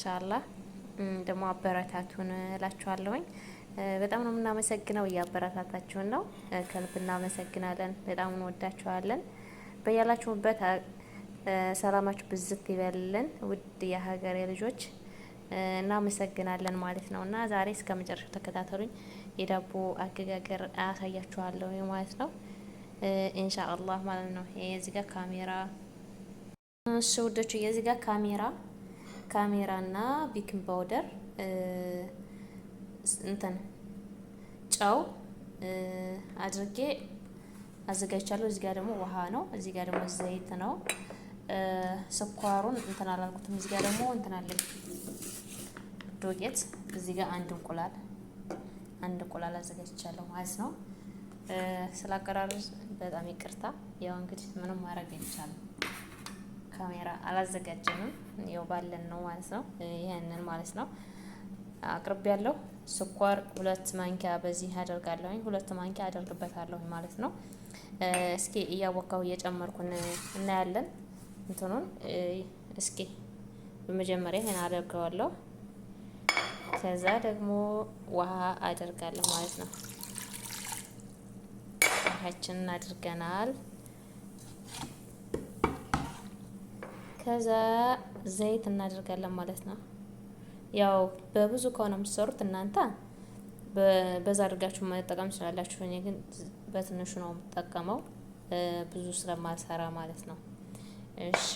ኢንሻአላህ ደግሞ አበረታቱን እላችኋለሁኝ። በጣም ነው የምናመሰግነው፣ እያበረታታችሁን ነው። ከልብ እናመሰግናለን። በጣም እንወዳችኋለን። በያላችሁበት ሰላማችሁ ብዝት ይበልልን። ውድ የሀገሬ ልጆች እናመሰግናለን ማለት ነው። እና ዛሬ እስከ መጨረሻው ተከታተሉኝ። የዳቦ አገጋገር አሳያችኋለሁ ማለት ነው። ኢንሻአላህ ማለት ነው። የዚህ ጋር ካሜራ፣ እሺ ውዶች፣ የዚህ ጋር ካሜራ እና baking powder፣ እንትን ጨው አድርጌ አዘጋጅቻለሁ። እዚህ ጋር ደግሞ ውሃ ነው። እዚህ ጋር ደግሞ ዘይት ነው። ስኳሩን እንትን አላልኩትም። እዚህ ጋር ደግሞ እንትን አለኝ ዶቄት። እዚህ ጋር አንድ እንቁላል አዘጋጅቻለሁ ማለት ነው። ስላቀራረጽ በጣም ይቅርታ። ያው እንግዲህ ምንም ማድረግ አይቻልም። ካሜራ አላዘጋጀንም፣ ያው ባለን ነው ማለት ነው። ይሄንን ማለት ነው አቅርቤ ያለው ስኳር 2 ማንኪያ በዚህ አደርጋለሁኝ፣ 2 ማንኪያ አደርግበታለሁ ማለት ነው። እስኪ እያቦካሁ እየጨመርኩን እናያለን። እንትኑን እስኪ በመጀመሪያ ይሄን አደርገዋለሁ። ከዛ ደግሞ ውሃ አደርጋለሁ ማለት ነው። ውሃችንን አድርገናል። ከዛ ዘይት እናደርጋለን ማለት ነው። ያው በብዙ ከሆነ የምትሰሩት እናንተ በዛ አድርጋችሁ መጠቀም ትችላላችሁ። እኔ ግን በትንሹ ነው የምጠቀመው ብዙ ስለማልሰራ ማለት ነው። እሺ፣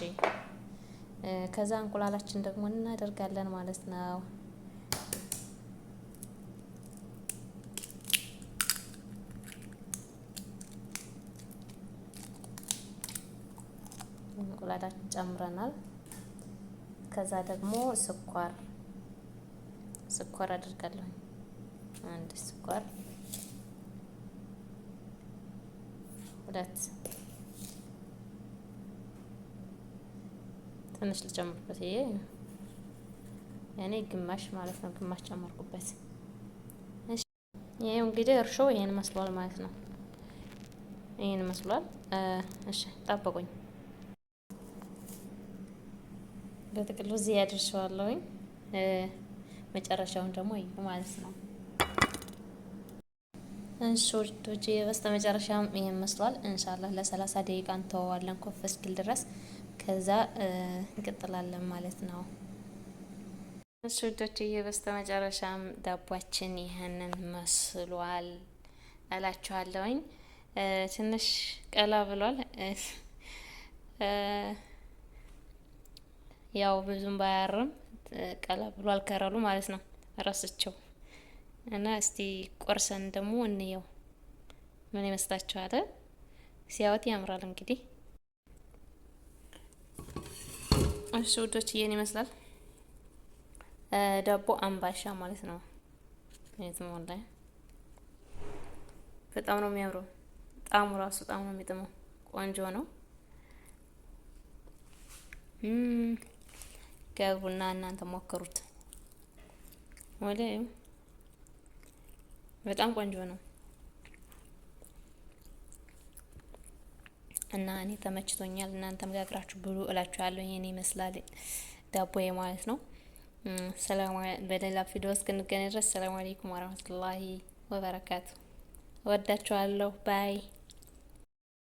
ከዛ እንቁላላችን ደግሞ እናደርጋለን ማለት ነው። እንቁላላችን ጨምረናል። ከዛ ደግሞ ስኳር አድርጋለሁ። አንድ ስኳር፣ ሁለት፣ ትንሽ ልጨምርበት። ይሄ ያኔ ግማሽ ማለት ነው። ግማሽ ጨመርኩበት። እሺ፣ ይሄ እንግዲህ እርሾ ይሄን መስሏል ማለት ነው። ይሄን መስሏል። እሺ፣ ጠብቁኝ። በጥቅሉ እዚህ ያደርሰዋለሁኝ። መጨረሻውን ደግሞ እዩ ማለት ነው። እሺ ውዶቼ፣ በስተ መጨረሻም ይሄን መስሏል። ኢንሻአላህ ለ30 ደቂቃ እንተወዋለን ኮፍ እስኪል ድረስ፣ ከዛ እንቀጥላለን ማለት ነው። እሺ ውዶቼ፣ በስተ መጨረሻም ዳቧችን ይህንን መስሏል እላችኋለሁኝ። ትንሽ ቀላ ብሏል። ያው ብዙም ባያርም ቀላ ብሏል ከረሉ ማለት ነው። ረስቸው እና እስቲ ቆርሰን ደግሞ እንየው፣ ምን ይመስላችኋል? ሲያወት ያምራል እንግዲህ። እሺ ውዶች፣ ይሄን ይመስላል ዳቦ አምባሻ ማለት ነው። የትሞላ በጣም ነው የሚያምረው። ጣዕሙ ራሱ በጣም ነው የሚጥመው። ቆንጆ ነው። ገቡና እናንተ ሞክሩት። ወደ በጣም ቆንጆ ነው እና እኔ ተመችቶኛል። እናንተም ጋግራችሁ ብሉ እላችኋለሁ። ይሄን ይመስላል ዳቦዬ ማለት ነው። ሰላም፣ በሌላ ቪዲዮ እስክንገናኝ ድረስ ሰላም አለይኩም ወራህመቱላሂ ወበረካቱ። እወዳችኋለሁ። Bye.